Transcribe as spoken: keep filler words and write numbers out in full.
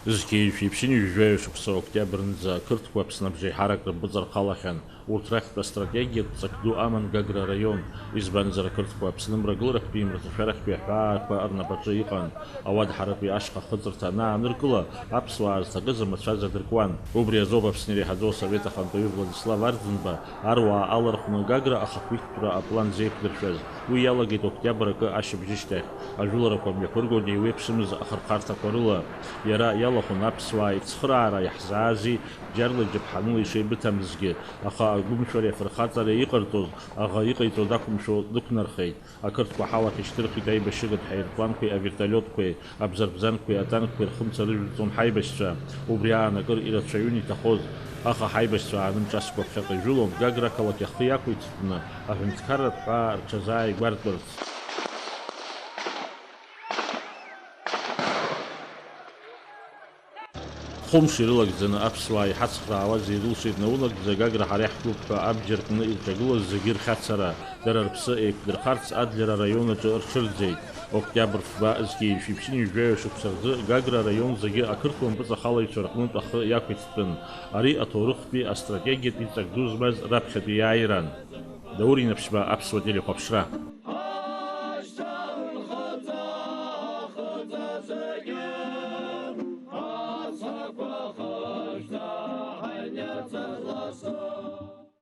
Зқьи жәшәи ԥшьынҩажәи жәаҩа шықәса октиабрнӡа ақырҭқәа Аԥсны абжеиҳарак рымпыҵархалахьан. Урҭ рахьтә астратегиатә ҵак ду аман Гагра араион, избанзар, ақырҭқәа Аԥсны мрагыларахьтәи имраҭашәарахьтәи аҳәаақәа рнапаҿы иҟан. Ауадҳаратәи ашьха хыҵырҭа анааныркыла, аԥсуаа зҭакыз амацәаз адыркуан. Убри азоуп Аԥсны иреиҳаӡоу асовет ахантәаҩы Владислав Арӡынба аруаа алархәны Гагра ахақәиҭтәра аплан зеиқәдыршәаз. Уи иалагеит октиабр акы ашьыбжьышьҭахь. Ажәыларақәа мҩаԥыргон еиуеиԥшымыз ахырхарҭақәа рыла. Иара иалахәын аԥсуаа ицхыраара иаҳзаази, бџьарла иџьаԥҳаныла ишеибыҭамызгьы, аха агәымшәареи афырхаҵареи иҟарҵоз, аӷа иҟаиҵо дақәымшәо дықәнархеит. Ақырҭқәа ҳалахь ишьҭырхит аибашьыгатә ҳаирпланқәеи авертолиотқәеи, абзарбзанқәеи атанкқәеи рхымца рыжәҵон ҳаибашьцәа. Убри аан акыр ирацәаҩын иҭахоз, аха ҳаибашьцәа аанымҿаскәа ԥхьаҟа ижәылон, Гагра ақалақь ахы иақәиҭтәны, аҳәынҭқарратә ҳәаа рҽазааигәартәырц. Хәымш ирылагӡаны аԥсуаа иҳацхраауаз ирылшеит наунагӡа Гагра ҳара иаҳтәуп ҳәа абџьар кны ирҿагылаз зегьы рхьацара, дара рыԥсы еиқәдырхарц Адлер араион аҿы рҽырӡеит. Октиабр фба зқьи жәшәи ԥшьынҩажәи жәаҩа шықәса рзы Гагра араион зегьы ақырҭуа мпыҵахалаҩцәа рҟнытә ахы иақәиҭтәын. Ари аҭоурыхтәи астратегиатәи ҵак ду змаз раԥхьатәи иааиран. Даур Инаԥшьба, Аԥсуа телехәаԥшра.